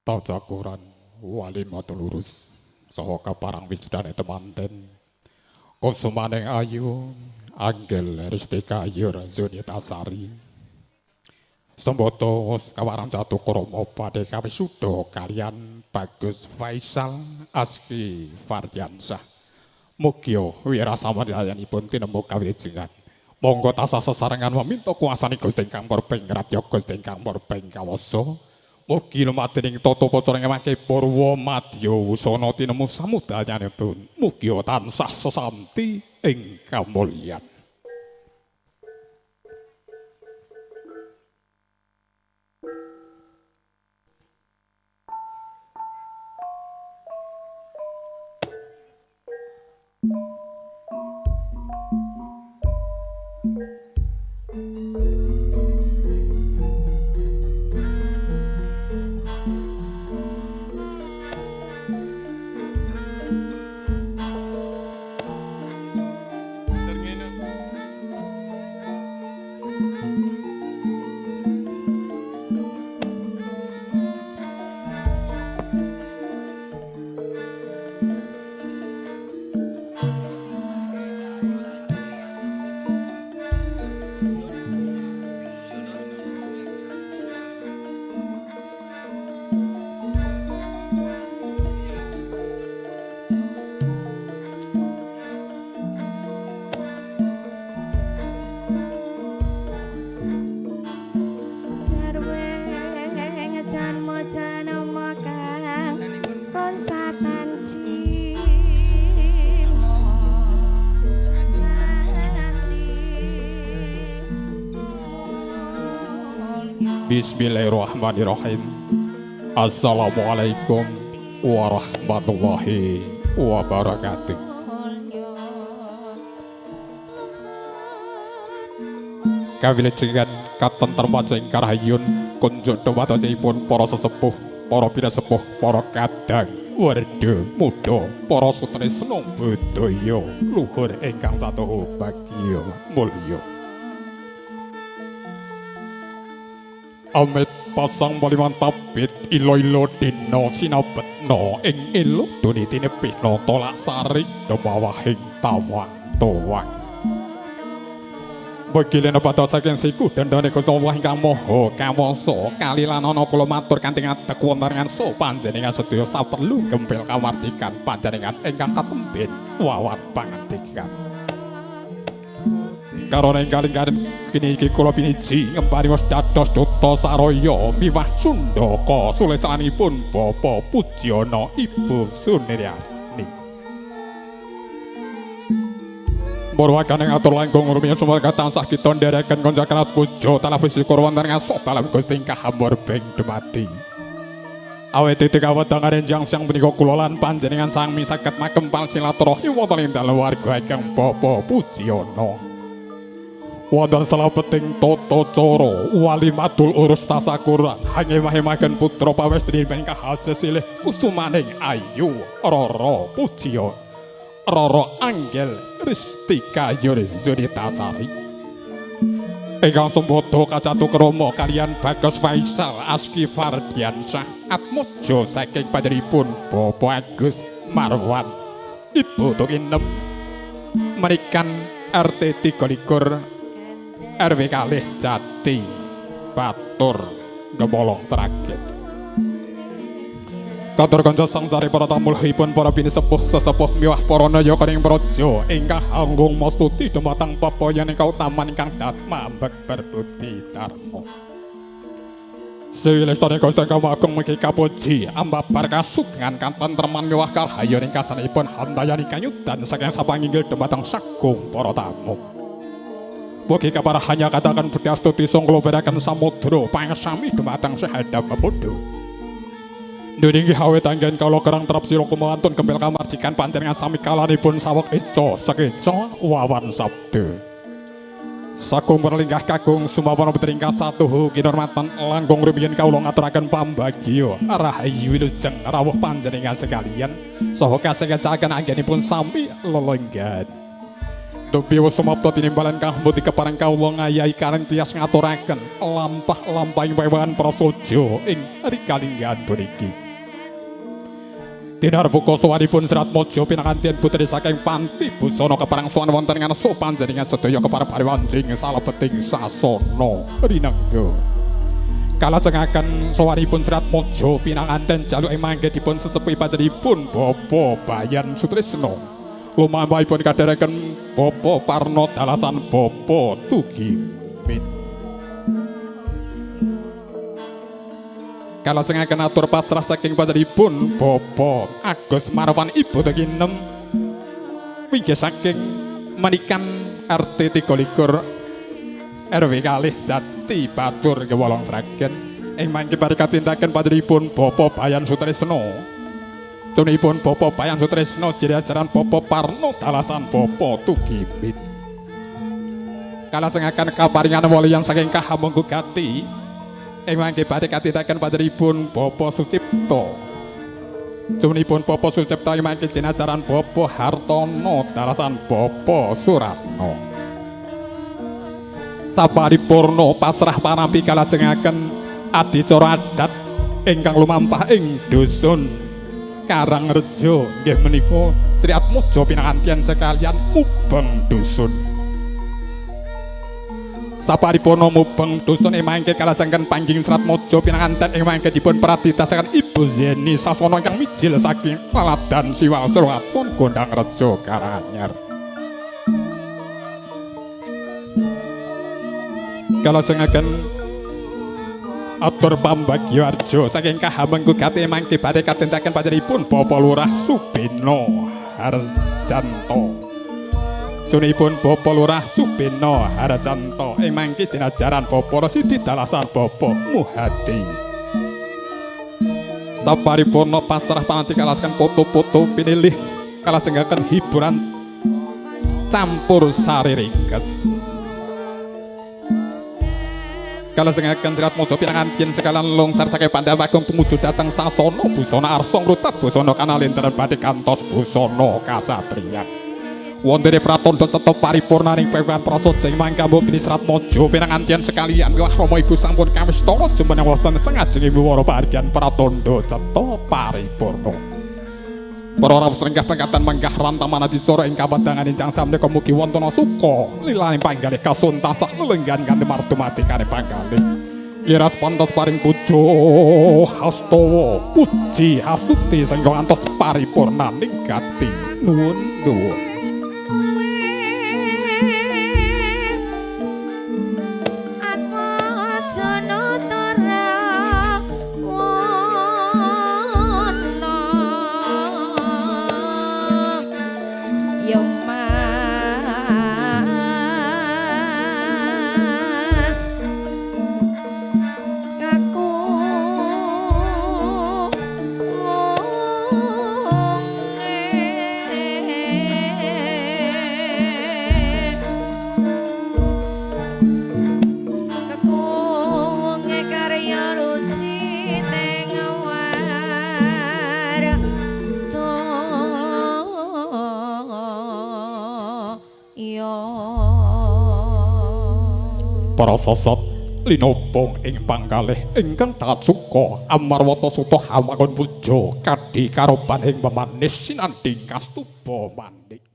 Tajakuran walimatul urus saha kaparang wisdane temanten kusumaning ayu Anggel Ristika Yur Zunitasari Semboto kawarang jatuh kromo badhe kawisuda kaliyan Bagus Faisal Aski Fardiansyah. Mugia wirasawandayanipun tinemu kawilujengan. Monggo tansah sesarengan meminta kuasane Gusti ingkang Purba ing Radya Gusti ingkang Purba ing Kawasa. Mugi lumadening tata upacara mangke purwa madya wusana tinemu samudayanipun. Mugia tansah sesanti ing kamulyan. Bismillahirrahmanirrahim. Assalamualaikum warahmatullahi wabarakatuh. Kawilujengan katentreman sing karahayun kunjuk dumatosipun para sesepuh, para pinasepuh, para kadang werda muda, para sutresna budaya luhur ingkang satuhu bagya mulya. Amit pasang waliman tabit ilo-ilo dina sinabetna ing elo doni tinebihna tolak sari dumawahing tawang tuwang. Bagilena padha saking siku dandane Gusti Allah ingkang Maha Kawasa kalilanana kula matur kanthi ngadeg wonten ngarsa panjenengan sedaya saperlu gempil kamardikan panjenengan ingkang katemben wawat pangandikan. Karana ingkang lingkaran kini iki kula piniji ngembari wis dados duta saraya miwah Sundaka sulesanipun Bapak Pujiono Ibu Suniryani. Murwakaning atur langkung rumiyin sumangga tansah kita nderekaken konjakan puja talah syukur wonten ngarsa dalem Gusti ingkang hamburbing dumadi. Awit titik awetang renjang siang punika kula lan panjenengan sami saged makempal silaturahmi wonten ing dalem warga ingkang Bapak Pujiono. Wonten salebeting tata cara walimatul urus tasakuran hangewah-emaken putra pawestri ingkang hasesilih kusumaning ayu Rara Pujiya Rara Anggel Ristika Yuri Zunitasari ingkang sembada kacatu krama kaliyan Bagus Faisal Aski Fardiansyah atmaja saking panjenenganipun Bapak Agus Marwan Ibu Tukinem merikan RT 23 RW kalih Jati Batur Gemolong Sragen. Katur kanca sangsari para tamu-ipun para pinisepuh sesepuh miwah para naya karing praja ingkang anggung mastuti dumateng papayan ingkang utaman ingkang datma ambek berbudi dharma. Sri Lestari Gusti ingkang Agung mugi kapuji ambabar kasugan katentreman miwah kahayon ingkang sanipun handayani kayudan saking sapanginggil dumateng sagung para tamu. Mugi kaparahannya katakan budi astuti songkloberaken samudra pangesami dumateng sehadap padha. Nduringi hawe tanggen kala kerang terap sira kumantun gempil kamardikan panjenengan sami kalanipun saweg eca sekeca wawan sabda. Sagung perlinggah kakung sumawana putri ingkang satuhu kinurmatan langkung rumiyin kawula ngaturaken pambagya rahayu wilujeng rawuh panjenengan sekalian saha kasekecaken anggenipun sami lelenggan. Dupi sumapta tinimbalan kang budi kepareng kawula ngayahi kareng tias ngaturaken lampah-lampahing wewangan prasaja ing rikalinggahan puniki. Dinarbuka sowanipun Serat Mojo pinanganten putri saking Panti Busana kepareng sowan wonten ngarsa panjenengan sedaya kepareng pariwanjing salebeting sasana rinengga. Kalajengaken sowanipun Serat Mojo pinanganten jaluk ing mangke dipun sesepuhi panjenenganipun Bapak Bayan Sutrisno. Lumampahipun kadhereken Bapak Parno dalasan Bapak Tugimin. Kalajengaken atur pasrah saking panjenenganipun Bapak Agus Marwan Ibu Tuginem winggih saking Menikan RT 23 RW kalih Jati Batur Gewolong Sragen. Ing mangke badhe katindaken panjenenganipun Bapak Bayan Sutrisno. Tunipun Bapak Bayan Sutrisno jerajaran Bapak Parno dalasan Bapak Tugimin. Kalajengaken kaparingan waliyan saking Kahamonggo Gati ing mangke badhe katindaken panjenenganipun Bapak Sucipto. Tunipun Bapak Sucipto ing mangke jinajaran Bapak Hartono dalasan Bapak Suratno. Saparipurna pasrah panampi kalajengaken adicara adat ingkang lumampah ing dusun Karangrejo nggih menika Sri Atmojo pinanganten sekalian mubeng dusun. Saparipurna mubeng dusun ing mangke kalajengaken panggih Serat Mojo pinanganten ing mangke dipun pratitasaken Ibu Zeni Sasono ingkang mijil saking Laladan Siwal Suraton Gondangrejo Karanganyar. Kalajengaken atur pambagyo arjo saking Kahamengku Gati mangke badhe katindaken panjenenganipun Bapak Lurah Subeno Harjanto. Sunipun Bapak Lurah Subeno Harjanto ing mangke jinajaran Bapak Rosidi dalasan Bapak Muhadi. Saparipurna pasrah panganti kalajengaken foto-foto pinilih kalajengaken hiburan campur sari ringkes. Kalajengaken Serat Mojo pinanganten sekalian lungsar saking Pandhawa Agung tumuju dhateng sasana busana arsa ngrucat busana kanalinteran badhe kantos busana kasatriyan. Wonten pratandha cetha paripurnaning pewehan prasaja ing mangka mbok Serat Mojo pinanganten sekalian wah Rama Ibu sampun kawistara jumeneng wonten sangajeng wiwara pahargyan pratandha cetha paripurna. Para rawuh srenggah pangkatan menggah rantaman adicara ing kawedangan enjang samnika mugi wonten suka lilaning panggalih kasun tansah lelenggan kanthi mardumati kare panggalih. Liras pantes paring puja hastawa puji hastuti sehingga ngantos paripurnaning gati. Nuwun nuwun. Para sosot linopong ing pangkalih ingkang tacuka amarwata suta hawangun puja kadhi karoban ing memanis sinanding kastuba manik.